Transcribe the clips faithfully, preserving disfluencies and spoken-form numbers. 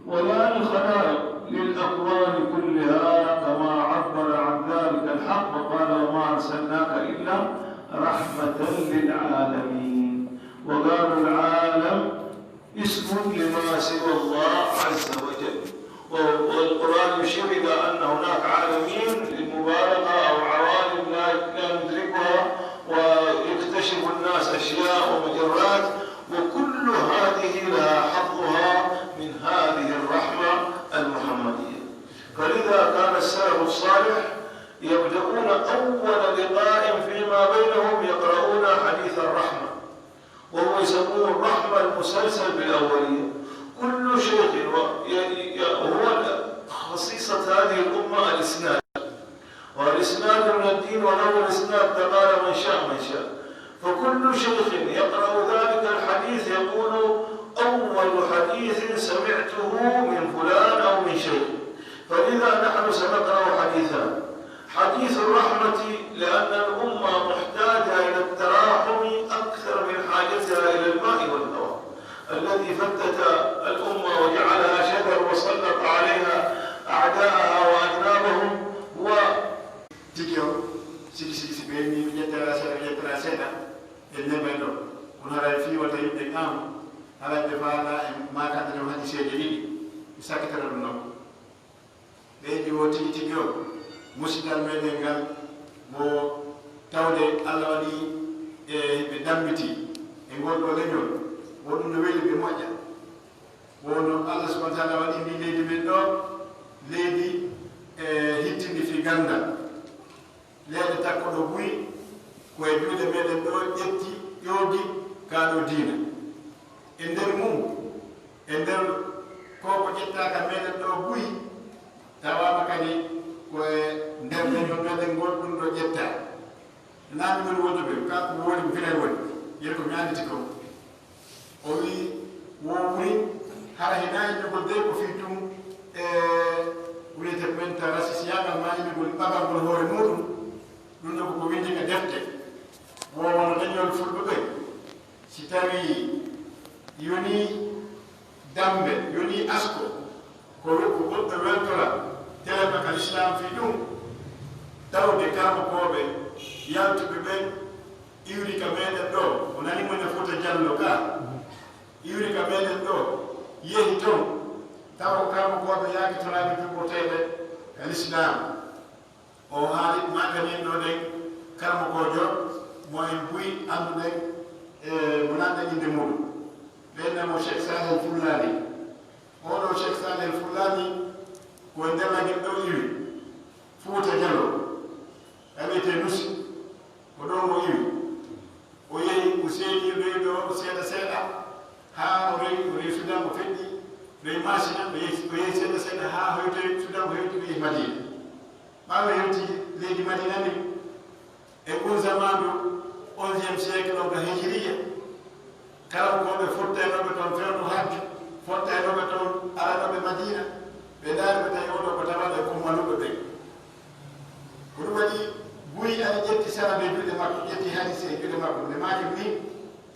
ولا الخلائق، للأكوان كلها، كما عبر عن ذلك الحق، قال: وما أرسلناك إلا رحمة للعالمين. وقالوا العالم اسم لما سوى الله عز وجل. و-، والقرآن يشير إلى أن هناك عالمين للمبالغة أو عوالم لا، لا ندركها، ويكتشف الناس أشياء ومجرات، وكل هذه لها حظها من هذه الرحمة المحمدية. فلذا كان السلف الصالح يبدأون أول لقاء فيما بينهم يقرؤون حديث الرحمة، وهو يسموه الرحمة المسلسل بالأولية. كل شيخ و-، ي-، ي-، هو خصيصة هذه الأمة الإسناد. والإسناد من الدين، ولولا الإسناد لقال من شاء من شاء. فكل شيخ يقرأ ذلك الحديث يقول: أول حديث سمعته من فلان أو من شيخ. فلذا نحن سنقرأ حديثان. حديث الرحمة، لأن الأمة محتاجة إلى التراحم أكثر من حاجتها إلى الماء والهواء. الذي فتت الأمة وجعلها شذر وسلط عليها أعداءها وأذنابهم و Tigi on, sigi sigi si ɓe ni ƴettara seeɗa, ƴettara seeɗa, e neɓen ɗo. Kono haray fii wata yimɓe ŋaamu, haray ɓe faala e maakande ɗon hadiseeje ɗiɗi, ɓe sakkitara ɗum non. Ɓeydi wo tigi tigi on, musidal meɗen ngal, mo tawde Alla waɗi e ɓe dammitii e ngol ɗoo leñol, wo ɗum no weli ɓe moƴƴa. Wo no Alla subhanahu wa taala waɗi ndii leydi men ɗoo, leydi, e, hittindi fii ganndal. Leeɗe takko ɗoo buy, ko e juuɗe meɗen ɗoo ƴetti, ƴoodi kaa ɗoo diina. E nder mum, e nder ko ko ƴettaa ka meɗen ɗoo buy, tawaama kadi ko e nder leñol meɗen ngol ɗum ɗoo ƴettaa. Naami woni wonduɓe, ka ko woni ko filan woni, yeru ko mi annditi kon. O wi'i, wo wuri, hara hinaa innugol dey ko fii tun, e, wiyete men ta rasisiyagal maa innugol ɓagal ngol hoore muuɗum, ɗum ɗoo ko ko winndi ka defte. Wo wano leñol fulɓe ɓen, si tawii yonii dammbe, yonii asko, ko, ko goɗɗo weltora, telema ka Lislaam fii ɗum, tawde karamokooɓe yaltuɓe ɓen iwri ka meɗen ɗoo, o nani mo ne Fuuta Jallo ka, iwri ka meɗen ɗoo, yehi ton, tawa ko karamokooɓe yaakitoraaɓe jogorteeɓe ka Lislaam. O haali maakanin ɗoo ɗen karamokoojo mo en buy annduɗen, e, mo nanɗen innde muuɗum. Ɓe innamo Cheikh Saleh Fullani. Oo ɗoo Cheikh Saleh Fullani ko e nder Lagel ɗoo iwi, Fuuta Jallo, ka wi'etee Nusi, ko ɗon o iwi. O yehi, o seedi leydi ɗoo seeɗa seeɗa, haa o rewi, o rewi Sudan, o feƴƴi, rewi Masina, o yehi, o yehi seeɗa seeɗa, haa o hewtoyi Sudan, o hewti, o yehi Madina. Ɓaawo o hewti leydi Madina ndin, e ngun zamaanu onzième siècle on ka Hijiriya, karamokooɓe fottanooɓe ton fewndo hajju, fottanooɓe ton aranooɓe Madina, ɓe ndaari ɓe tawi oo ɗoo ko tawaɗo e kummaluɓe ɓen. Ko ɗum waɗi buy ana ƴetti sanad e juuɗe makko, ƴetti hadis e juuɗe makko. Nde maaki min,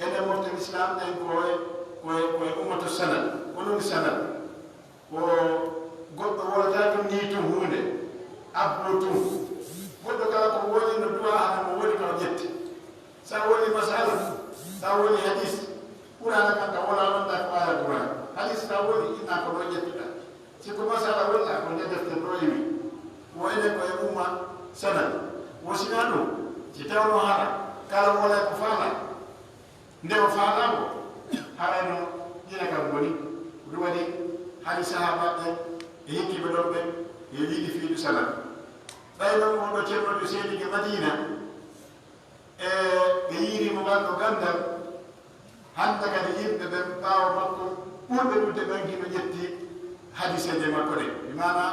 enen mofte Lislaam ɗen ko e, ko e, ko e ummatu sanad. Ko ɗum sanad. Ko goɗɗo wolata tun nii tun huunde, abboo tun. Goɗɗo kala ko woni no duwaa hana mo woni ka o ƴetti. Sa woni masala, sa woni hadis, Qur'aana kan ka wona wonda ko aaya Qur'aana. Hadis sa woni inna ko ɗo ƴettuɗa. Si ko masala wonda ko nde defte ɗo iwi. Wo enen ko e umma sanad. Wo sina ɗum, si tawno hara, kala wona ko faala. Nde o faala mo, hara no ina kan woni. Ko ɗum waɗi hari sahaaba ɓe e hikkiɓe ɗon ɓe, e yiɗi fiiɗu sanad. Ɓay non on ɗo ceerno ɗo seedi ke Madina, e ɓe yiiri mo ngal ɗo gandal. Hannde kadi yimɓe ɓen ɓaawo makko, ɓurɓe ɗuuɗude ɓen hino ƴetti hadiseeje makko ɗen. Bi maana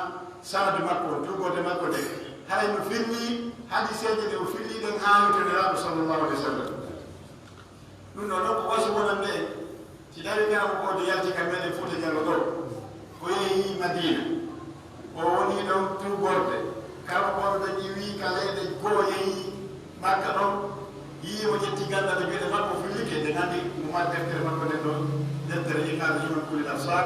sanadu makko on, tuugoode makko ɗen. Haray no filli hadiseeje ɗe o filli ɗen haa yewta Nelaaɗo sallallahu alaihi wasallam. Ɗum ɗoo non ko wasu wonande en. Si tawii karamokoojo yalti ka meɗen Fuuta Jallo ɗoo, o yehi Madiina, o woni ɗon tuugorde, karamokooɓe ɓen iwi ka leyɗe goo, yehi Makka ɗon, yi'i mo, ƴetti ganndal e juuɗe makko, fillike, nde nganndi mo mari deftere makko nden ɗon, deftere Iqaaz Liman Kullil Absaar,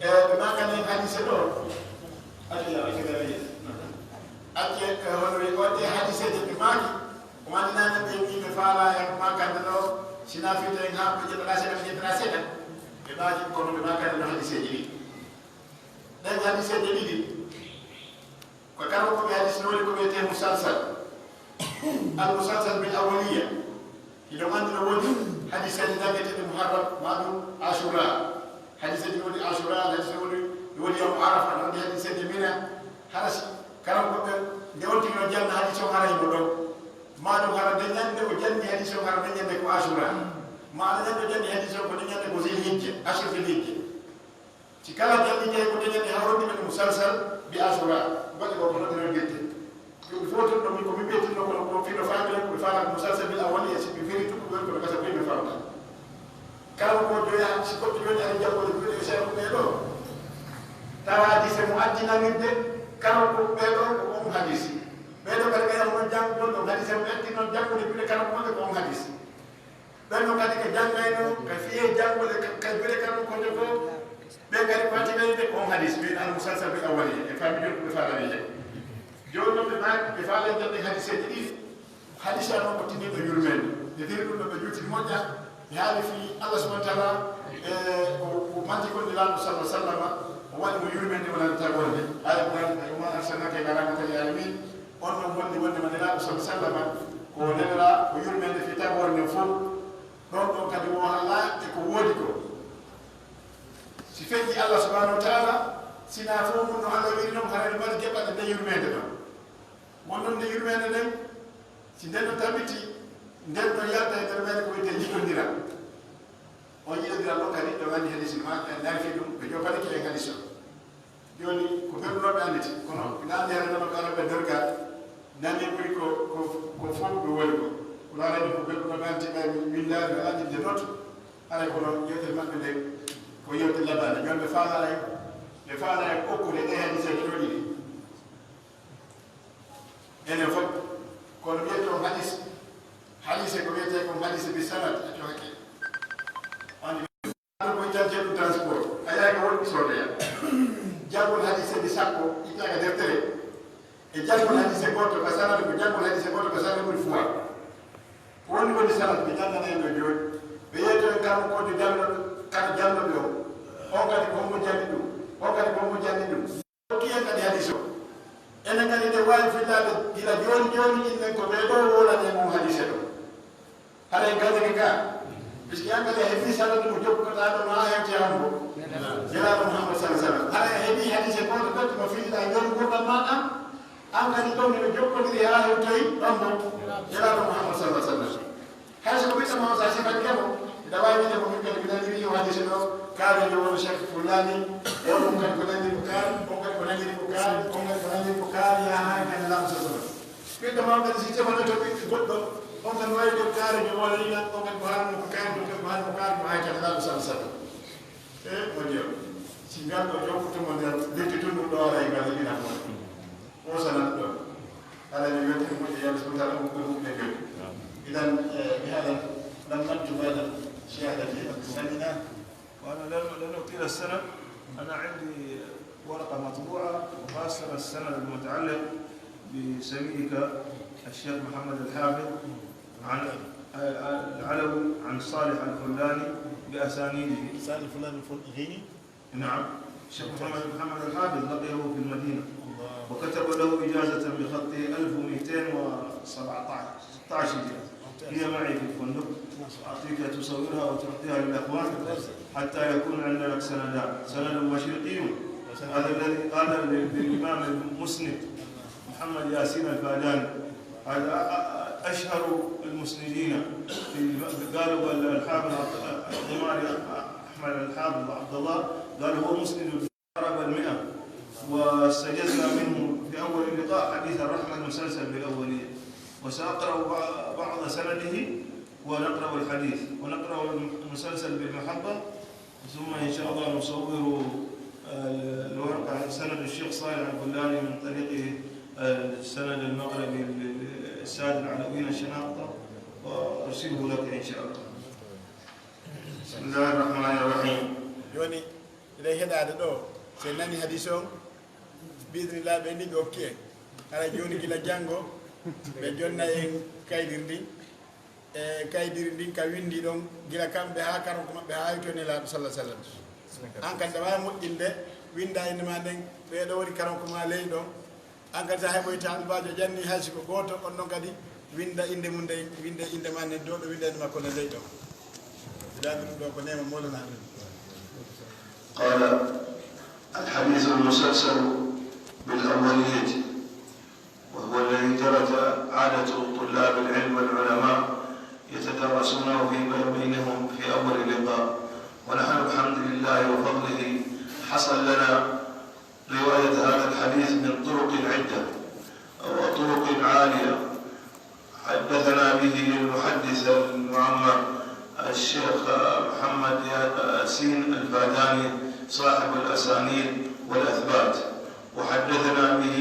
E, ɓe maakani en hadiise ɗoo. Acce, acce, acce. Acce, e, hono wi-, waɗde hadiiseeje ɓe maaki, ko wanninaani ɓe wi'i ɓe faalaa e ko maakande ɗoo, si naa fii en haa ɓe ƴettata seeɗa, ɓe ƴettata seeɗa. Ɓe maaki, kono ɓe maakani no hadiiseeje ɗiɗi. Ɗen hadiiseeje ɗiɗi, ko kala ko ɓe hadiis no woni ko wi'etee musalsal. Al musalsal bil awwaliya. Hiɗon anndi no woodi hadiiseeje janngeteeɗe Muharram, maa ɗum Ashura. Hadiiseeje no woodi Ashura, hadiiseeje no woodi, no woodi yawmu Arafa, no woodi hadiiseeje Mina. Hara si, kala ko ɓe, nde on tigi no janna hadiis on hara himo ɗon. Maa ɗum hara nde ñande o janni hadiis on hara nde ñande ko Ashura. Maa nde ñande o janni hadiis on ko nde ñande ko Zil Hijja, Ashur Zil Hijja. Si kala jannitee ko dañani hawrande men musalsal bi Ashura, waɗi ko ko ɗon gette. Ko mi fotun ɗo, min ko mi ɓeytinno kono ko fino faamira, ko mi faala ko musalsal bil awwaliya, si mi firi tun ko ɗon, kono kasa ko mi fawta. Kala ko joya, si goɗɗo joni ari janngude juuɗe e seeɗa ko ɓee ɗoo. Tawa hadiise mo addinanirde, kala ko ɓee ɗoo ko on hadiisi. Ɓee ɗoo kadi ɓe yahuno janngugol ɗon hadiise mo atti noon janngude juuɗe kala ko maɓɓe ko on hadiisi. Ɓen no kadi ka janngayno, ka fiyee janngude, ka, ka juuɗe kan ko jogo. Ɓen kadi ko hatti ɓeyde ko on hadis, ɓen al musalsal bil awwaliya, e famille ko ɓe faala wiide. Jooni non ɓe maaki, ɓe faala jannde hadiseeji ɗiɗi. Hadis an on ko tinndinɗo yurmeende. Ɓe firi ɗum ɗo ɓe juuti moƴƴa, ɓe haali fii Allah subhanahu wa ta'ala, e ko, ko manti kon Nelaaɗo sallallahu alaihi wasallam, o waɗi mo yurmeende wonande tagorde. Aaya Qur'an, "Wa ma arsalnaka illa rahmatan lil alamin." On non holli wonde mo Nelaaɗo sallallahu alaihi wasallam, ko nelaa, ko yurmeende fii tagorde nden fof. Ɗon ɗon kadi wo Allah e ko woodi ko. Si feƴƴi Allah subhanahu wa ta'ala, si naa fof mun no Allah wiiri non, haray no mari geɓal e nder yurmeende ɗon. Won ɗon nde yurmeende nden, si nden no tabiti, nden no yalta e nder meere ko wi'etee yiɗondiral. On yiɗondiral ɗon kadi, ɗo anndi hadisi ma, en narfi ɗum, ɓe joppanike en hadis on. Jooni, ko ɓerɗunooɓe annditi, kono ina anndi hara nama ko Arabe Derga, nani ɓuri ko, ko, ko fof ɗum woni ko. Kono aray ko ɓerɗunooɓe annditi ɓay min, min ndaari, ɓe anndi nde noto. Aray kono yewtere maɓɓe nde, ko yewtere labande. Jooni ɓe faala en, ɓe faala en okkude ɗe hadiseeje ɗo ɗiɗi. Enen fof, kono wiyetee on hadis, hadise ko wiyetee kon hadise bi sanad, accu hakke. Anndi Ɗum ko ittantee ɗum transport. A yahay ko woni soodoya. Janngol hadiseeji sappo ittaaka deftere. E janngol hadise gooto ka sanad, ko janngol hadise gooto ka sanad ɓuri fuwa. Ko woni woni sanad ɓe janngana en ɗo jooni. Ɓe yewta en kam ko janno, kala jannoɓe o. On kadi ko hombo janni ɗum. On kadi ko hombo janni ɗum. Hokki en kadi hadis o. Enen kadi nde waawi fillaade gila jooni jooni, innen ko ɓee ɗoo wowlani en on hadise ɗo. Haray en gardike ka. Puisque an kadi a heɓii sanadu mo jokkoɗaa ɗo, ma a hewti e hombo? Nelaaɗo Muhammad sallallahu alaihi wasallam. Haray a heɓii hadise gooto ɓetto mo fillaa jooni ngurndan maa ɗan. An kadi ɗon hino jokkodiri haa hewtoyi hombo? Nelaaɗo Muhammad sallallahu alaihi wasallam. Hay so ko ɓiɗɗo ma on, so a sifanii mo, ina waawi wiide mo, min kadi mi naniri yo hadise ɗo, kaari yo won Cheikh Fulani, on ɗum kadi ko naniri ko kaari, on kadi ko naniri ko kaari, on kadi ko naniri ko kaari, yaa haa kadi Nelaaɗo sallallahu alaihi wasallam. Ɓiɗɗo ma on kadi, si jomanoto ɓiɗɗo goɗɗo, on kadi waawi wiide ko kaari, mi wona ina, on kadi ko haalno ko kaari, on kadi ko haalno ko kaari, ko haa kadi Nelaaɗo sallallahu alaihi wasallam. E, moƴƴo. Si ngal ɗo jokkuto mo nder lekki tun ɗum ɗo ara e ngal ina mo. O sanat ɗo. Ala ni wetiri moƴƴo Yalla subhanahu wa ta'ala ko ɗum ɓe gel. Idan, e, mi haala lam nattu ba'da shahadati. Sami'na. وأنا لن، لن أطيل السند. أنا عندي ورقة مطبوعة، وخاصة السند المتعلق بسميعك الشيخ محمد الحافظ عن، آه، آه، العلوي عن صالح الفلاني بأسانيده. صالح الفلاني الفلاني؟ نعم. الشيخ محمد، محمد الحافظ لقيه في المدينة. الله. وكتب له إجازة بخطه ألف ومئتين وسبعتاشر، ستاشر هجرة. هي معي في الفندق، أعطيك تصورها وتعطيها للأخوان حتى يكون عندك سندان، سند مشرقي. هذا الذي قال لل-، للإمام المسند محمد ياسين الفاداني، هذا أ-، أ-، أشهر المسندين في الم-، قالوا الحافظ عبد-، الضماري أحمد الحافظ عبد الله، قال هو مسند ضرب المئة، واستجزنا منه في أول اللقاء حديث الرحمة المسلسل بالأولية، وسأقرأ بع-، بعض سنده، ونقرأ الحديث، ونقرأ المسلسل بالمحبة، ثم إن شاء الله نصور، آه، الورقة سند الشيخ صالح الفلاني من طريق، آه، السند المغربي للسادة العلويين الشناقطة، وأرسله لك إن شاء الله. بسم الله الرحمن الرحيم. Jooni, hiɗen heɗaade ɗoo, si en nanii hadiis on, bi'idnillaahi ɓe ni ɓe okki en. Hara jooni gila janngo, ɓe jonna en kaydir ndin. E kaydiri ndin ka winndi ɗon, gila kamɓe haa karonko maɓɓe haa hewti e Nelaaɗo sallallaahu alayhi wa sallam. An kadi, aɗa waawi moƴƴinde, winnda innde maa nden, ɓee ɗoo woni karonko maa ley ɗon. An kadi, si a heɓoyta albaajo janni, hay si ko gooto, on ɗon kadi, winnda innde mun nden, winnda innde maa nden, ɗoo ɗo winnda innde makko nden ley ɗon. Bilaade ɗum ɗoo ko neema Mawlana men. قال: الحديث المسلسل بالأولية، وهو الذي جرت عادة طلاب العلم والعلماء يتدارسونه فيما بينهم في أول لقاء، ونحن بحمد الله وفضله حصل لنا رواية هذا الحديث من طرق عدة وطرق عالية. حدثنا به المحدث المعمر الشيخ محمد ياسين الفاداني صاحب الأسانيد والأثبات، وحدثنا به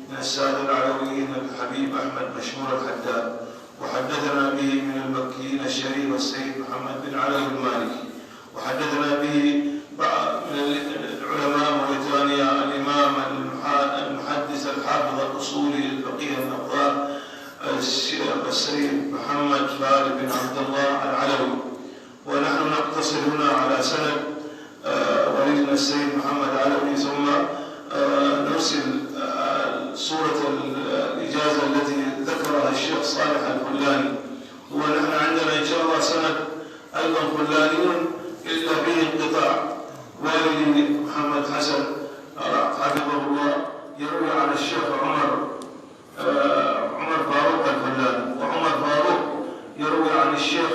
من السادة العلويين الحبيب أحمد مشهور الحداد، وحدثنا به من المكيين الشريف السيد محمد بن علوي المالكي، وحدثنا به بعض من العلماء موريتانيا الإمام المح-، المحدث الحافظ الأصولي الفقيه النظار الشيخ السيد محمد فارس بن عبد الله العلوي. ونحن نقتصر هنا على سند، آه، والدنا السيد محمد علوي، ثم، آه، نرسل، آه، صورة ال-، الإجازة التي ذكرها الشيخ صالح الفلاني. ونحن عندنا إن شاء الله سند أيضًا فلاني إلا فيه انقطاع. والدي محمد حسن، آه، حفظه الله، يروي عن الشيخ عمر، آه، عمر فاروق الفلاني، وعمر فاروق يروي عن الشيخ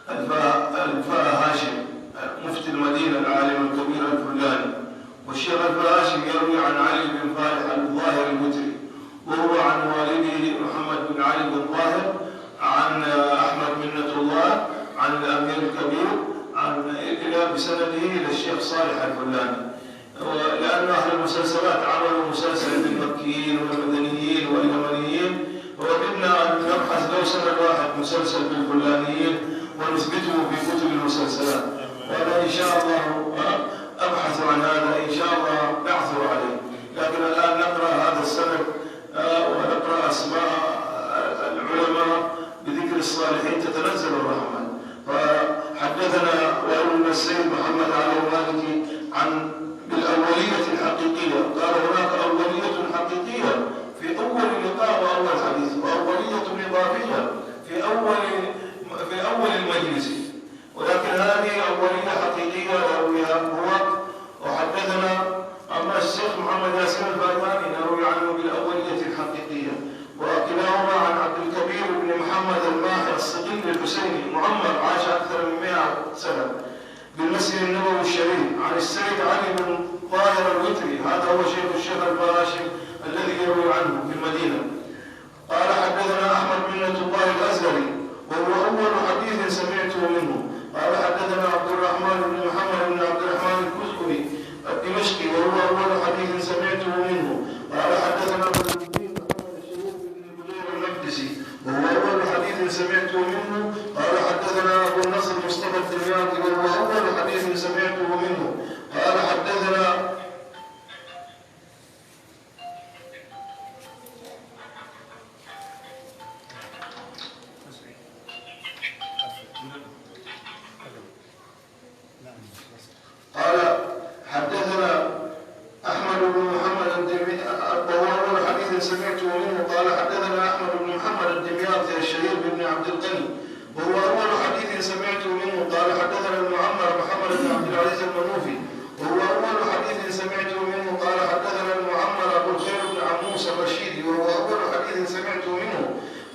الفا-، الفا هاشم، مفتي المدينة العالم الكبير الفلاني. والشيخ الفا هاشم يروي عن علي بن فالح الظاهر المتري، وهو عن والده محمد بن علي بن ظاهر، عن أحمد منة الله، عن الأمير الكبير، عن، إلى، بسنده إلى الشيخ صالح الفلاني. ولأن أهل المسلسلات عملوا مسلسل بالمكيين والمدنيين واليمنيين، فوجدنا أن نبحث لو سند واحد مسلسل بالفلانيين ونثبته في كتب المسلسلات. وأنا إن شاء الله أبحث عن هذا، إن شاء الله نعثر عليه. لكن الآن نقرأ هذا السند، آه، ونقرأ أسماء، آه، العلماء بذكر الصالحين تتنزل الرحمة. فحدثنا والدنا السيد محمد علي المالكي عن، بالأولية الحقيقية. قال: هناك أولية حقيقية في أول لقاء وأول حديث، وأولية إضافية في أول، في أول المجلس، ولكن هذه أولية حقيقية يرويها هو. وحدثنا أما الشيخ محمد ياسين البربري نروي عنه بالأولية الحقيقية، وكلاهما عن عبد الكبير بن محمد الماحي الصقلي الحسيني المعمر، عاش أكثر من مائة سنة، بالمسجد النبوي الشريف، عن السيد علي بن طاهر الوتري، هذا هو شيخ الشيخ الفا هاشم الذي يروي عنه في المدينة. قال: حدثنا أحمد منة الله الأزهري، وهو أول حديث سمعته منه. قال: حدثنا عبد الرحمن بن محمد بن عبد الرحمن الكسكري الدمشقي، وهو أول حديث سمعته منه. قال: حدثنا بدر الدين محمد الشريف بن بدير المقدسي، وهو أول حديث سمعته منه. قال: حدثنا أبو النصر مصطفى الدمياطي، وهو أول حديث سمعته منه. قال: حدثنا قال: حدثنا أحمد بن محمد الدمي-، وهو أول حديث سمعته منه. قال: حدثنا أحمد بن محمد الدمياطي الشهير بابن قال حدثنا المعمر محمد بن عبد العزيز المنوفي، وهو أول حديث سمعته منه. قال حدثنا المعمر أبو الخير بن عموس الرشيدي، وهو أول حديث سمعته منه.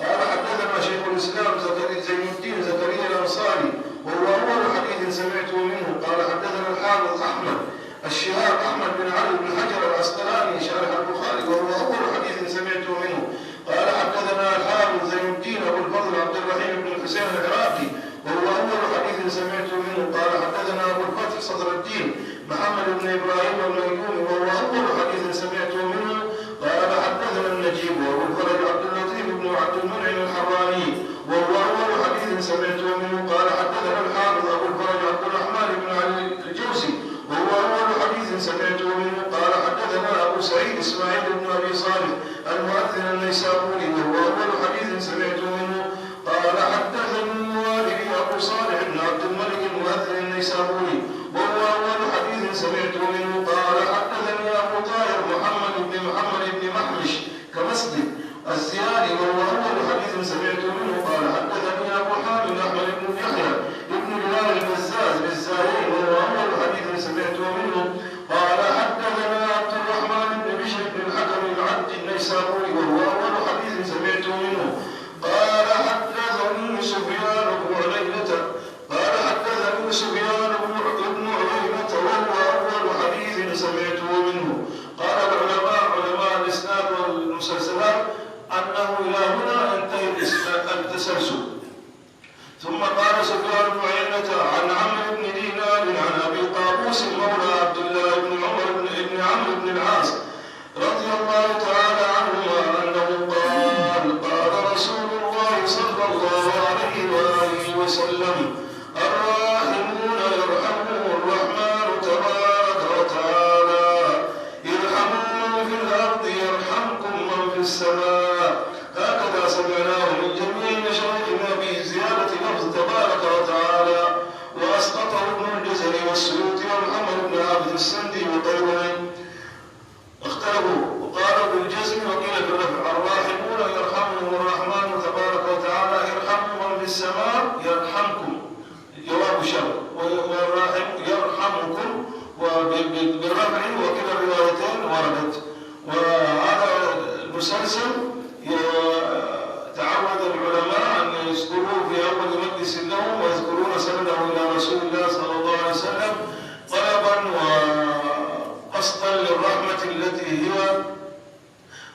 قال حدثنا شيخ الإسلام زكريا، زين الدين زكريا الأنصاري، وهو أول حديث سمعته منه. قال حدثنا الحافظ أحمد الشهاب أحمد بن علي بن حجر العسقلاني شارح البخاري، وهو أول حديث سمعته منه. قال حدثنا الحافظ زين الدين أبو الفضل عبد الرحيم بن الحسين العراقي، وهو أول حديث سمعته منه. قال حدثنا أبو الفتح صدر الدين محمد بن إبراهيم الميموني، وهو أول حديث سمعته منه. قال حدثنا النجيب أبو الفرج عبد اللطيف بن عبد المنعم الحراني، وهو أول حديث سمعته منه. قال حدثنا الحافظ أبو الفرج عبد الرحمن بن علي الجوزي، وهو أول حديث سمعته منه. قال حدثنا أبو سعيد إسماعيل بن أبي صالح المؤذن النيسابوري، وهو أول حديث سمعته منه. قال حدثني والدي أبو صالح بن عبد الملك المؤذن النيسابوري، وهو أول حديث سمعته منه. قال حدثني أبو طاهر محمد بن محمد بن محمش كمسلم الزياني، وهو أول حديث سمعته منه. قال حدثني أبو حامد أحمد بن يحيى بن بلال البزاز بالزايين، وهو أول حديث سمعته منه. قال حدثنا عبد الرحمن بن بشر بن الحكم العبدي النيسابوري، وهو أول حديث سمعته منه. قال حدثني سفيان بن عيينة، قال حدثني سفيان بن، بن عيينة، وهو أول حديث سمعته منه. قال العلماء، علماء الإسناد والمسلسلات، أنه إلى هنا ينتهي الاس-، التسلسل. ثم قال سفيان بن عيينة عن عمرو بن دينار عن أبي قابوس مولى عبد الله بن عمر بن، بن عمرو بن العاص رضي الله تعالى عنهما أنه قال: قال رسول الله صلى الله عليه وآله وسلم: الراحمون يرحمهم الرحمن تبارك وتعالى، ارحموا من في الأرض يرحمكم من في السماء. هكذا سمعناه من جميع مشايخنا بزيادة لفظ تبارك وتعالى، وأسقطه ابن الجزري والسيوطي ومحمد بن عابد السندي وغيرهم. اختلفوا، وقال بالجزم وقيل بالرفع: الراحمون يرحمهم الرحمن تبارك وتعالى، ارحموا من في السماء يرحمكم. جواب شرط. والراحم يرحمكم، وب-، ب-، بالرفع وكلا الروايتين وردت. وهذا المسلسل ي-، تعود العلماء أن يذكروه في أول مجلس لهم، ويذكرون سنده إلى رسول الله صلى الله عليه وسلم، طلبا وقصدا للرحمة التي هي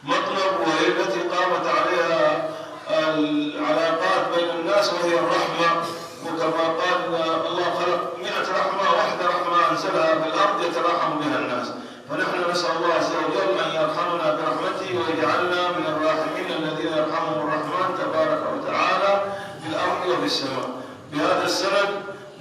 مطلب، وهي التي قامت عليها العلاقات بين الناس، وهي الرحمة. وكما قال: الله خلق مئة رحمة، واحدة رحمة أنزلها في الأرض يتراحم بها الناس. فنحن نسأل الله عز وجل أن يرحمنا برحمته، ويجعلنا من الراحمين الذين يرحمهم الرحمن تبارك وتعالى في الأرض وفي السماء. بهذا السند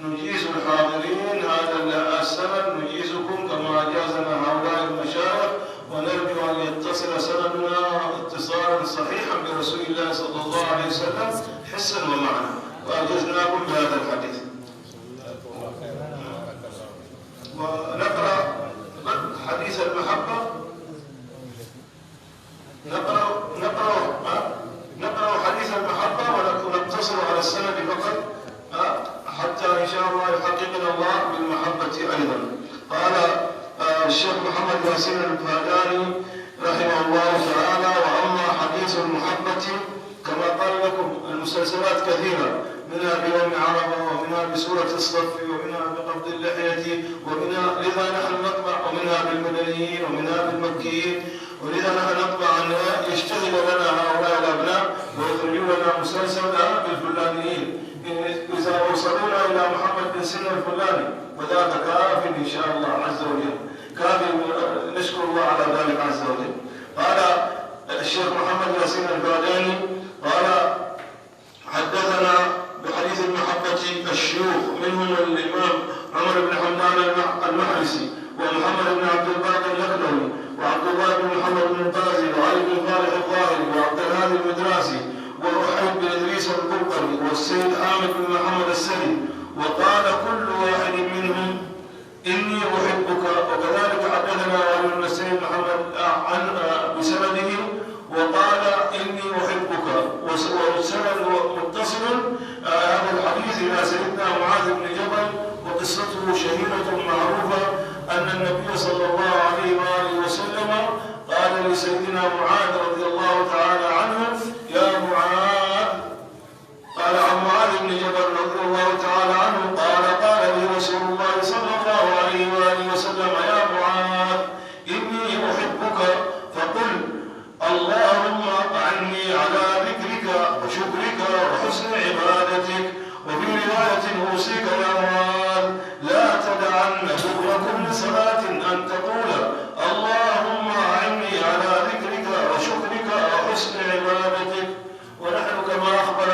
نجيز الحاضرين، هذا السند نجيزكم كما أجازنا هؤلاء المشايخ، ونرجو أن يتصل سندنا اتصالا صحيحا برسول الله صلى الله عليه وسلم حسا ومعنى، وأجزناكم بهذا الحديث. ونقرأ حديث المحبة. نقرأ، نقرأ، ها؟ نقرأ حديث المحبة ونق-، ونقتصر على السند فقط، ها؟ حتى إن شاء الله يحققنا الله بالمحبة أيضا. قال، آه، الشيخ محمد ياسين الفاداني رحمه الله تعالى: وأما حديث المحبة كما قال لكم، المسلسلات كثيرة، منها بيوم عرفة، ومنها بسورة الصف، ومنها بقبض اللحية، ومنها، لذا نحن نطمع، ومنها بالمدنيين، ومنها بالمكيين، ولذا نحن نطمع أن يشتغل لنا هؤلاء الأبناء ويخرجوا لنا مسلسل بالفلانيين. إذا أوصلونا إلى محمد بن سنة الفلاني، وذاك كاف إن شاء الله عز وجل، كاف. نشكر الله على ذلك عز وجل. قال الشيخ محمد ياسين الباداني، قال: حدثنا بحديث المحبة الشيوخ، منهم الإمام عمر بن حمدان المح-، المحرسي، ومحمد بن عبد الباقي اللخنوي، وعبد الله بن محمد بن البازي، وعلي بن فالح الظاهري، وعبد الهادي المدراسي، ووحيد بن إدريس القلقري، والسيد حامد بن محمد السري، وقال كل واحد منهم: إني أحبك. وكذلك حدثنا والدنا السيد محمد، آه، عن، آه، بسنده وقال: إني أحبك. وس-، والسند متصل، آه، هذا الحديث إلى سيدنا معاذ بن جبل شهيرة معروفة أن النبي صلى الله عليه وآله وسلم قال لسيدنا معاذ رضي الله تعالى عنه: يا معاذ، قال عن معاذ بن جبل رضي الله تعالى عنه قال: قال لي رسول الله صلى الله عليه وآله وسلم: يا معاذ، إني أحبك، فقل: اللهم أعني على ذكرك وشكرك وحسن عبادتك. وفي رواية: أوصيك يا معاذ، لا تدعن دبر كل صلاة أن تقول: اللهم أعني على ذكرك وشكرك وحسن عبادتك. ونحن كما أخبر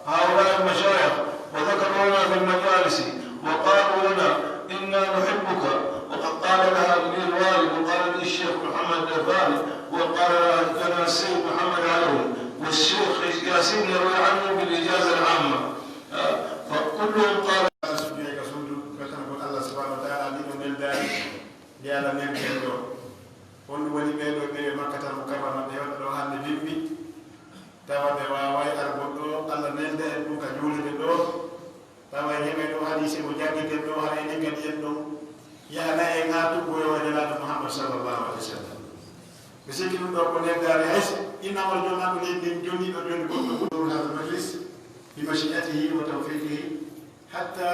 هؤلاء المشايخ وذكروا لنا في المجالس وقالوا لنا: إنا نحبك، وقد قال لها لي الوالد وقال لي الشيخ محمد الغالي وقال لنا السيد محمد علوي والشيخ ياسين يروي عنه بالإجازة العامة. آه، فكلهم قال. Sujude ka suudu, weltanagol Allah subhanahu wa ta'ala, ndi ɗon neldaari, ndi Allah neldi en ɗoo. Honɗum woni ɓee ɗoo ɓe Makkatal Mukarrama, ɓe wonɓe ɗoo hannde bimbi? Tawa ɓe waaway argol ɗoo, Allah nelda en ɗum ka juulirde ɗoo. Tawa en heɓay ɗoo hadiise mo janngiten ɗoo, hara enen kadi en ɗon yahanay en haa tuggoyoo e Nelaaɗo Muhammad sallallahu alaihi wasallam. Mi sikki ɗum ɗoo ko neldaare, hay so innama joomaaɗo leydi ndin jonni ɗo jonni goɗɗo ɓuri. هذا المجلس بمشيئته وتوفيقه حتى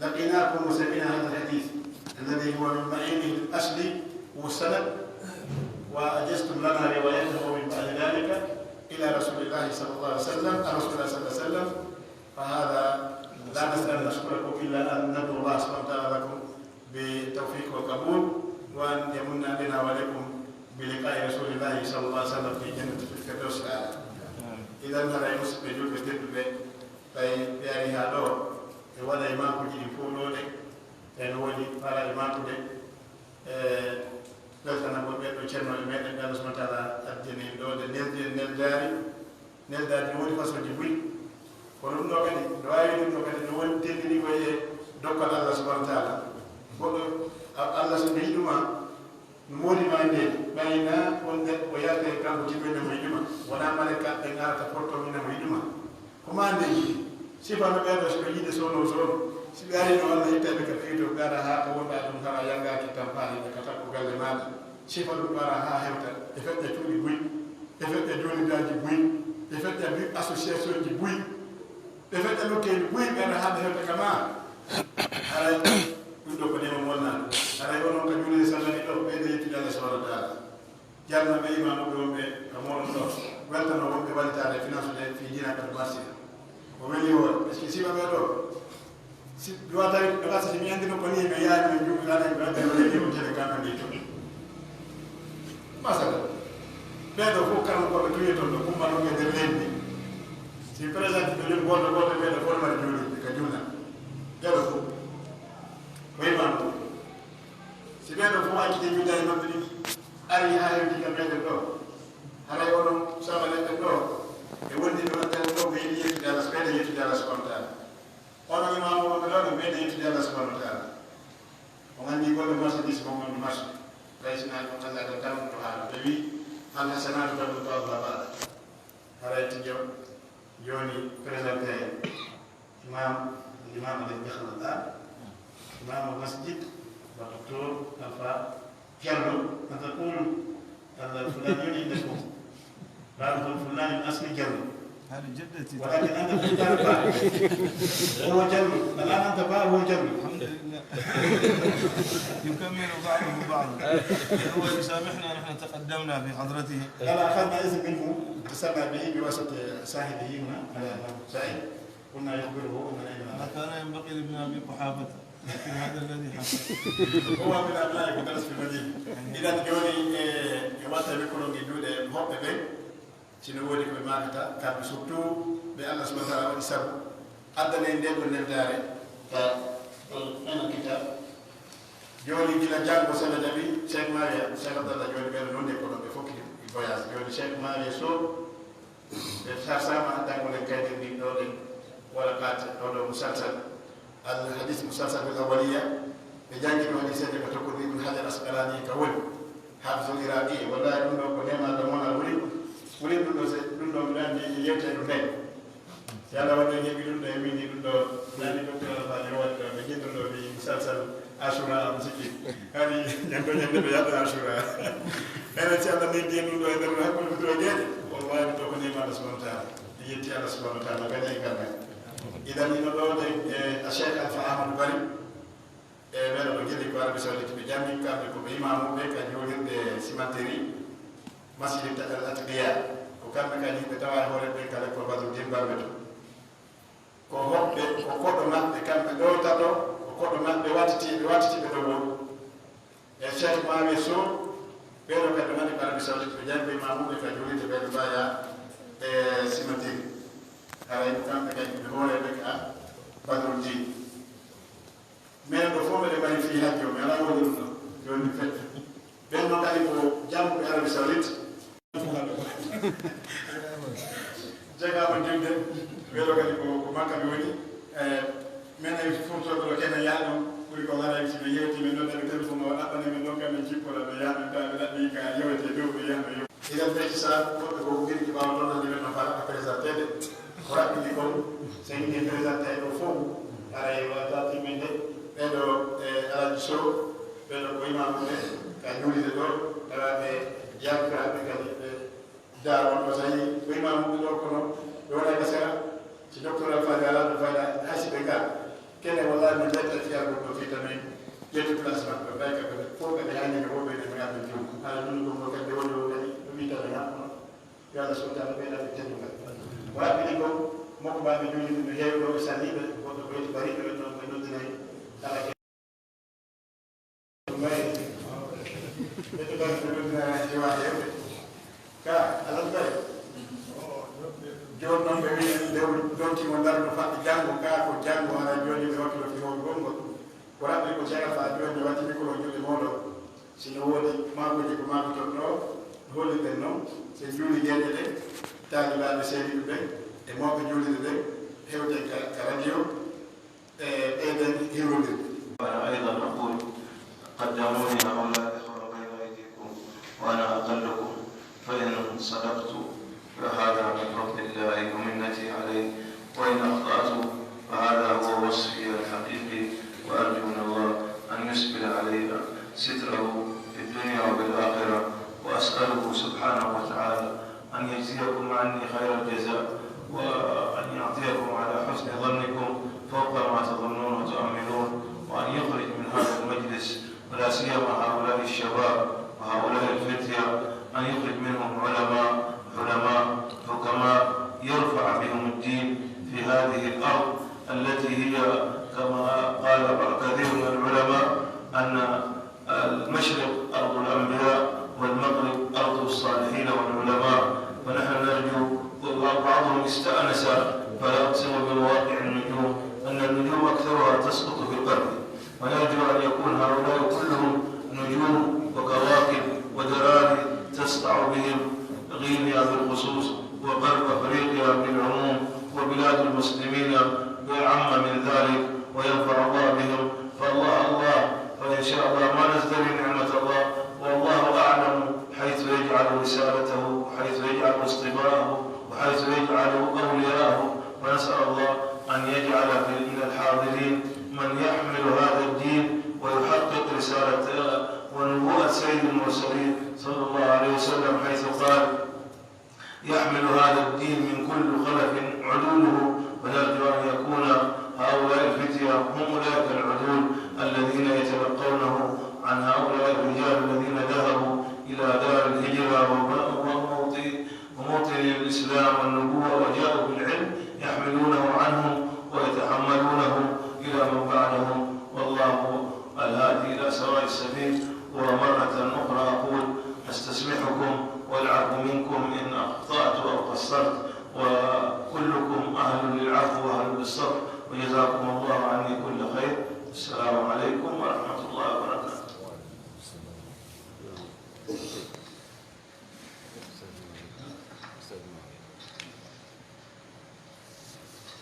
لقيناكم وسمعنا هذا الحديث الذي هو من معينه الأصل والسند، وأجزتم لنا روايته من بعد ذلك إلى رسول الله صلى الله عليه وسلم، عن رسول الله صلى الله عليه وسلم، فهذا لا نستطيع أن نشكركم إلا أن ندعو الله سبحانه وتعالى لكم بالتوفيق والقبول، وأن يمن علينا وعليكم بلقاء رسول الله صلى الله عليه وسلم في جنة الفردوس الأعلى. Idan, haray musidɓe julɓe tedduɓe, ɓay ɓe ari haa ɗoo, ɓe waɗay maakuuji ɗin fow ɗoo ɗe, en woni faalaaɓe maakude, e weltanagol ɓee ɗoo ceerno e meɗen, ɓe Allah subhanahu wa ta'ala addani en ɗoo, nde neldi en neldaari, neldaari no woodi façonji buy. Kono ɗum ɗoo kadi, no waawi ɗum ɗoo kadi, no woni tendini ko e dokkal Allah subhanahu wa ta'ala. Goɗɗo, a-, Allah so no yiɗu ma, no moodi ma e nde, ɓay na on neɗɗo o yalta e kanko tigi ɓe mo yiɗu ma. Wonaa maleyka ɓen arata porto min mo yiɗu ma. Ko maa nde yiɗi. Sifa no ɓee ɗoo, si ɓe yiɗe soono soono. Si ɓe ari no Allah itta ɓe ka fewto, ɓe ara haa ka wonɗaa ɗum, hara yanngaaki tampaani ɓe ka takko galle maaɗa. Sifa ɗum ara haa hewta, e feƴƴa cuuɗi buy, e feƴƴa joonidaaji buy, e feƴƴa bi-, associationji buy, e feƴƴa nokkeeli buy, ɓe ara haa ɓe hewta ka maa. Haray ɗum ɗoo ko neema monnaa. Haray onon ka juulirde sallani ɗoo, ɓeyde yettude Allah subhanahu wa ta'ala. Jarna ɓe imaamuɓe wonɓe ka mooɗon ɗoo. Weltano wonɓe wallitaare finance ɗe fii diina ka to marché. O weli hoore, parce que sifa ɓe ɗoo, si duwa tawi, ɗo gasa si mi anndino ko nii, mi yaani, mi juuɗi, ɗaɗa, mi wadda, mi wadda, mi jele, gana, mi to. Masala, ɓee ɗoo fof, kala ko ɓe tuye toon ɗo, kumba ɗon e nder leydi. Si président ɗo, ɗum gooto, gooto, ɓee ɗoo fof no mari juulirde ka juulna. Ɓee ɗoo fof. Ko imaamu. Si ɓee ɗoo fof acciti juulde maɓɓe ɗin, ari haa hewti ka meɗen ɗoo, haray onon sabalaaɓe ɗoo, e wondiɓe maɓɓe ɗoo, ɓe yiɗi yettude Allah, ɓeyda yettude Allah subhanahu wa ta'ala. Onon imaamuɓe maɓɓe ɗoo, ɓe ɓeyda yettude Allah subhanahu wa ta'ala. On anndi golle marchandise mon on marché. Tawi si naa ɗum Allah tan tan ɗo haala. Ɓe wi'i, "Al hasanatu tablutu al fadala." Haray tigi on, jooni présenté en. Imam, الإمام الذي دخل الآن، إمام المسجد، والدكتور الفا Diallo, أن تقول هذا فلان عندكم. بعضهم فلان من أصل Diallo. هذه جدتي. ولكن أنت تختار با. هو Diallo. الآن أنت با، هو Diallo. الحمد لله. يكمل بعضه بعضا. هو يسامحنا، نحن تقدمنا في حضرته. لا، لا، أخذنا إذن منه، اتصلنا به بواسطة صاحبه هنا، على سعيد. كنا يخبره أن عندنا ما كان ينبغي لابن أبي قحافة، لكن هذا الذي حصل. هو من أبناء مدرسة المدينة. Idan jooni, e, e watta wikkoro ngi juuɗe hoɓɓe ɓen, si no woodi ko ɓe maakata, kamɓe surtout ɓe Allah subhanahu wa ta'ala waɗi sabu addana en ndee ɗoo neldaare ka, ka ɗoo kitab. Jooni gila janngo, si Allah jaɓi, Cheikh Mawiya, Cheikh Abdallah, jooni ɓen non nde ko ɗon ɓe fokkiti voyage. Jooni Cheikh Mawiya Sow, ɓe sarsaama janngude kayɗe ɗin ɗoo ɗen waraqaat ɗoo ɗoo musalsal, al hadis musalsal bil awwaliya, ɓe janngi ɗoo hadiseeje ka tokkude Ibn Hajar Asqalani ka woni, Hafizul Iraqi, wallahi ɗum ɗoo ko neema Allah mo woni, woni ɗum ɗoo se, ɗum ɗoo mi anndi yewtere ɗum ɗen. Si Allah waɗi o heɓi ɗum ɗoo, e windi ɗum ɗoo, mi anndi docteur Alfani o waɗi ɗoo, ɓe janngi ɗum ɗoo ɓe Ñande ɓe yaɓɓe Ashura. Enen, si Allah neddii en ɗum ɗoo e nder hakkunde fitoojeeje, wallahi, mi tokonii ma Allah subhanahu wa ta'ala. Mi yetti Allah subhanahu wa ta'ala, gaña e ngal men. Idan, ino ɗoo de, e, a Cheikh Alpha Amadou Bari, e, ɓeɗo ɗo gelli ko Arabie Saoudite, ɓe jamii kamɓe ko ɓe imaamuɓe ka juulirde Cimenterie, Masjid Al Atqiya. Ko kamɓe kadi ɓe tawa e hoore ɓen ka lekkol Badru Din Barbe to. Ko hoɓɓe, ko koɗo maɓɓe kamɓe ɗoo tato, ko koɗo maɓɓe wattitiiɓe, wattitiiɓe ɗo won. E Cheikh Mohamed Sow, ɓeɗo kadi woni Arabie Saoudite, ɓe janngi maamuɓe ka juulirde ɓe no mbaya e Cimenterie. Haray ko kamɓe kadi ɓe hooreeɓe ka Badrul Din. Men ɗo fof meɗen mari fii hajji o, mi alaa woni ɗum ɗo. Jooni mi fetta. Ɓen ɗon kadi ko jannguɓe Arabie Saoudite. Jagaama juulde, welo kadi ko, ko Makka mi woni. Eh, men e furtooɓe ɗo kenan yaha ɗon, ɓuri ko laray si ɓe yewti, men nodda ɓe téléphone o, ɗaɓɓana men ɗon, kam men jippola ɓe yaha, men tawa ɓe ɗaɓɓi ka yewete dow, ɓe yaha ɓe yew. Idan ɓe sa woɓɓe ko ummini ɓaawo ɗon, nani men no fara ka présenté de. Ko raɓɓiɗi kon, so yimɓe présenté ɗo fof, haray wata timmen de. Ɓeɗo, eh, Alhaji Sow, ɓeɗo ko imaamuɓe ka juulirde ɗo, tawa ɓe yaltiraaɓe kadi ɓe Daa on ko tawi ko imaamuɓe ɗo kono ɓe wonay ka sera. Si docteur Alfayda alaa ɗo fayda, hay si ɓe ngaa. Kene wallahi min ƴetta fiyagol ɗo fii tamin ƴetti place maɓɓe, ɓay ka ɓe fof kadi haynii ko woɓɓe ne mi arde juum. Ala ɗum ɗum ɗo kadi woni o kadi ɗum ittata ngaa kono. Yo Allah subhanahu wa ta'ala ɓeyda ɓe teddungal. Ko raɓɓiɗi kon, mokko ɓaaɓe juulirde no heewi ɗo ɓe saliiɓe, goɗɗo ko yetti bariiɓe ɓen ɗon ɓe noddinay. Ala Ɓe to bari ko ɗum dina heewaade yewde. Ka, alal kay. Jooni non ɓe wi'i nde o donti mo ndar no faɗɗi janngo, ka ko janngo hara jooni ɓe wakkilo fi hoore gongol. Ko raɓɓi ko Cheikh Alpha jooni ɓe watti mikro juuɗe mooɗon. Si no woodi maakuuji ko maakuton ɗo, hollirɗen non, si en juuli geeɗe ɗe, taalibaaɓe seeniiɓe ɓen, e mawɓe juulirde ɓen, hewten ka, ka radio. Eh, eh, eh, eh, eh. وأنا أيضا أقول: قدموني هؤلاء الإخوة بين أيديكم وأنا أقلكم، فإن صدقت فهذا من فضل الله ومنته علي، وإن أخطأت فهذا هو وصفي الحقيقي، وأرجو من الله أن يسبل علي ستره في الدنيا وفي الآخرة، وأسأله سبحانه وتعالى أن يجزيكم عني خير الجزاء، وأن يعطيكم على حسن ظنكم فوق ما تظنون وتؤملون، وأن يخرج من هذا المجلس، ولا سيما هؤلاء الشباب وهؤلاء الفتية، أن يخرج منهم علماء، حلماء، حكماء، يرفع بهم الدين في هذه الأرض التي هي، كما قال كثير من العلماء، أن المشرق أرض الأنبياء والمغرب أرض الصالحين والعلماء، ونحن نرجو، وبعضهم استأنس، فلا أقسم بمواقع النجوم، أن النجوم أكثرها تسقط في القلب، ونرجو أن يكون هؤلاء كلهم نجوم وكواكب وذراري تسطع بهم غينيا بالخصوص، وغرب أفريقيا بالعموم، وبلاد المسلمين بالعامة من ذلك، وينفع الله بهم. فالله الله، فإن شاء الله ما نزدري نعمة الله، والله أعلم حيث يجعل رسالته، وحيث يجعل اصطفاءه، وحيث يجعل أولياءه. فنسأل الله أن يجعل من الحاضرين من يحمل هذا الدين ويحقق رسالة ونبوءة سيد المرسلين صلى الله عليه وسلم، حيث قال: يحمل هذا الدين من كل خلف عدوله، ونرجو أن يكون هؤلاء الفتية هم أولئك العدول الذين يتلقونه عن هؤلاء الرجال الذين ذهبوا إلى دار الهجرة وم-، وموطن، وموطن الإسلام والنبوة وجاءوا بالعلم يحملونه عنهم ويتحملونه إلى من بعدهم. والله الهادي إلى سواء السبيل. ومرة أخرى أقول: أستسمحكم والعفو منكم إن أخطأت أو قصرت، وكلكم أهل للعفو وأهل للصفح، وجزاكم الله عني كل خير. السلام عليكم ورحمة الله وبركاته.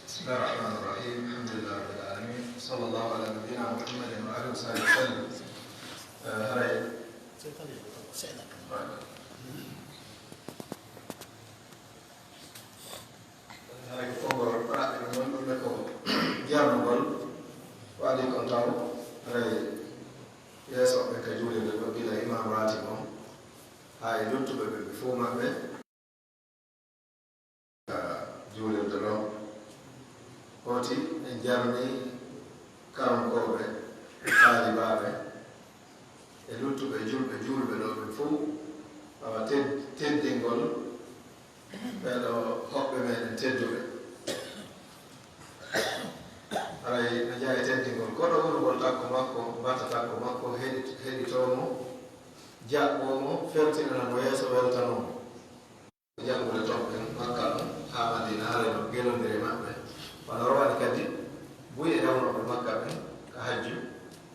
بسم الله الرحمن الرحيم. الحمد لله رب العالمين. صلى الله على نبينا محمد وعلى آله وصحبه وسلم. Eh, haray. Haray ko konngol paɗɗo ɗum woni ɗum ne ko jarnugol. Waɗi kon taw, haray. Yeeso ɓen ka juulirde ɗon, gila Imaam Raatib on, haa e luttuɓe ɓen, ɓe fow maɓɓe ka juulirde ɗon. Hooti en jarni karonkooɓe, taalibaaɓe, e luttuɓe julɓe, juulɓe ɗoo ɓen fow, awa ted-, teddingol ɓee ɗoo hoɓɓe meɗen tedduɓe. Haray no jeyaa e teddingol koɗo wonugol takko makko, batta takko makko, heɗi-, heɗitoo mo, jaɓɓoo mo, fertinana mo yeeso, weltanoo mo. Janngude ton ɓen Makka ɗon haa Madiina, haray no gelondire maɓɓe wano rowani kadi buy e yawnooɓe Makka ɓen ka hajju,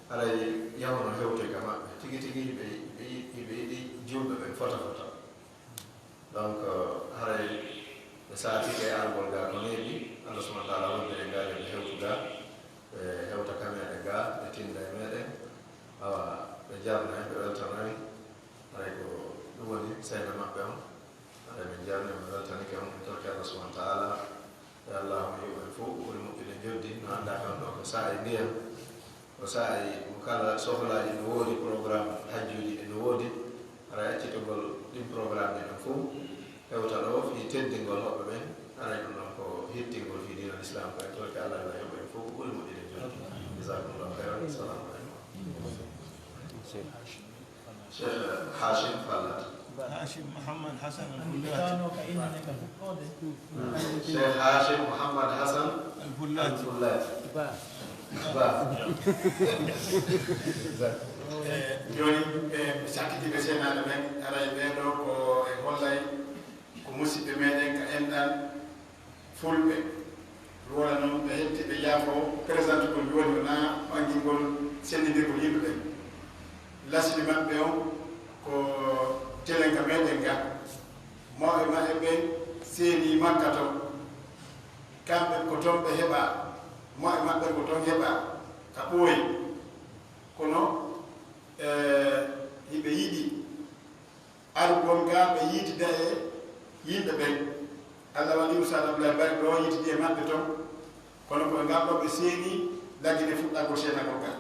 haray yahuno hewtoy ka maɓɓe. Tigi tigi hiɓe, hiɓe, hiɓe yiɗi juulɓe ɓen fota fota. Donc, haray ɓe saatike e argol gaa ko neeɓi, Allah subhanahu wa ta'ala hoddiri en gaa, yo ɓe hewtu gaa, ɓe hewta ka meɗen gaa, ɓe tinda e meɗen. Awa, ɓe jarna en, ɓe weltana en. Haray ko ɗum woni seede maɓɓe on. Haray min jarni, min weltanike on, min torki Allah subhanahu wa ta'ala. Yo Allah on yoɓu en fow, ɓuri moƴƴude joddi, no anndaa kan ɗoo ko saa'i ndiyan, ko saa'i mo kala sohlaaji no woodi, programme hajjuuji ɗi no woodi. Haray accitugol ɗin programmeji ɗin fow, hewta ɗoo fii teddingol hoɓɓe ɓen, haray ɗum ɗon ko hittingol fii diina Lislaam kan. Torki Allah, Allah yoɓu en fow, ɓuri moƴƴude joddi. Jazakumullahu khairan. Assalamu alaikum. Cheikh Hashim Fallat. Hashim Muhammad Hassan Al-Fullati. Cheikh Hashim Muhammad Hassan Al-Fullati. Al-Fullati. Ba. Ba. Eh, jooni, eh, mi sakkitiiɓe seenaaɓe men, haray ɓee ɗoo ko e hollay ko musiɓɓe meɗen ka enɗan, Fulɓe, mi wona non ɓe hetti ɓe yaafo, présente ko jooni wonaa ɓangingol senndirgol yimɓe ɓen. Lasli maɓɓe on ko telenka meɗen nga. Mawɓe maɓɓe ɓen seenii Makka ton. Kamɓe ko ton ɓe heɓaa, mawɓe maɓɓe ko ton heɓaa ka ɓooyi. Kono, eh, hiɓe yiɗi arugol gaa ɓe yiitida e yimɓe ɓen. Alla waɗi Ustaad Abdullahi Bari ɗoo yiitidi e maɓɓe ton, kono ko e ngal ɗoo ɓe seeni laggine fuɗɗagol seenagol gaa.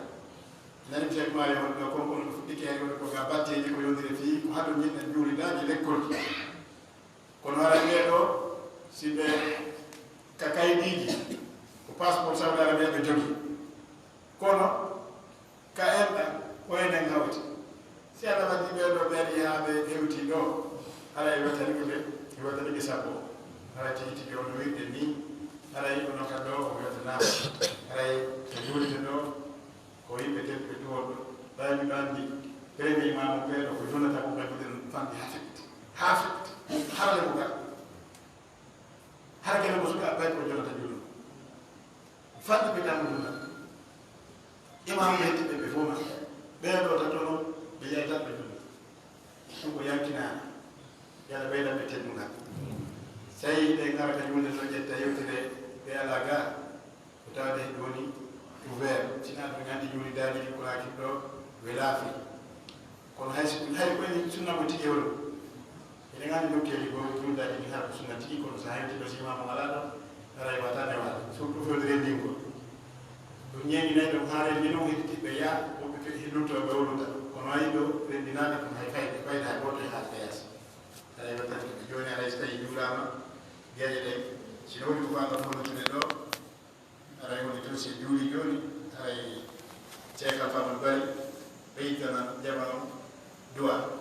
Nani Cheikh Maari woni ɗoo, kon kono ɓe fuɗɗike e woni ko gaa batteeji ko yondire fii ko haɗo ñinɗen juulidaaji lekkol. Kono hara ɓee ɗoo, si ɓe ka kaydiiji, ko passeport Saudi Arabia ɓe jogii. Kono, ka enɗan, ko enen hawti. Si Alla waɗi ɓee ɗoo ɓe ari haa ɓe hewti ɗoo, haray wettanike ɓe, wettanike sappo. Haray tigi tigi on no wi'ude nii, haray kono ka ɗoo o wiyata naa. Haray ko juulde ɗoo, ko yimɓe tedduɓe ɗuwon ɗoo. Ɓay miɗo anndi, premier imaamu ɓee ɗoo ko juulata ko ɓay ko ɗen fanɗi haa feƴƴita. Haa feƴƴita. Hara le ko gaa. Hara kene ko suka ɓay ko jonata juulde. Fanɗi ɓe ɗamu ɗum ɗan. Imaamu ɓe hetti ɓe, ɓe fof ma. Ɓee ɗoo tato non, ɓe yayta ɓe ɗum. Ɗum ko yankinaani. Yalla ɓeydan ɓe teddungal. Sey ɓe ngara ka juulde ɗoo ƴetta yewtere ɓe alaa gaa. Ko tawde ɗum woni ouvert. Sinaa ɗum anndi juulidaaji ɗi ko laaki ɗoo, welaa fii. Kono hay si, hay ko enen sunna ko tigi woni. Eɗen anndi nokkeeli goo, juulidaaji ɗi hara ko sunna tigi, kono so hawti ɗo si imaamu alaa ɗo, haray wata newal, surtout fewde renndingol. Ɗum ñeeñinay ɗum haa renndi non hedditiiɓe yaa, woɓɓe fe-, luttoo ɓe o lutta. Kono ayi ɗo renndinaaɓe ɗum hay fayde, fayda hay gooto e haa ka yaasi. Haray wata jooni haray so tawii juulaama, geeƴe ɗen, si no woni ko faanoo fonnitude ɗo, Haray woni tun si juuli jooni, haray Cheikh Alpha Amadou Bari ɓeydana jama on du'a.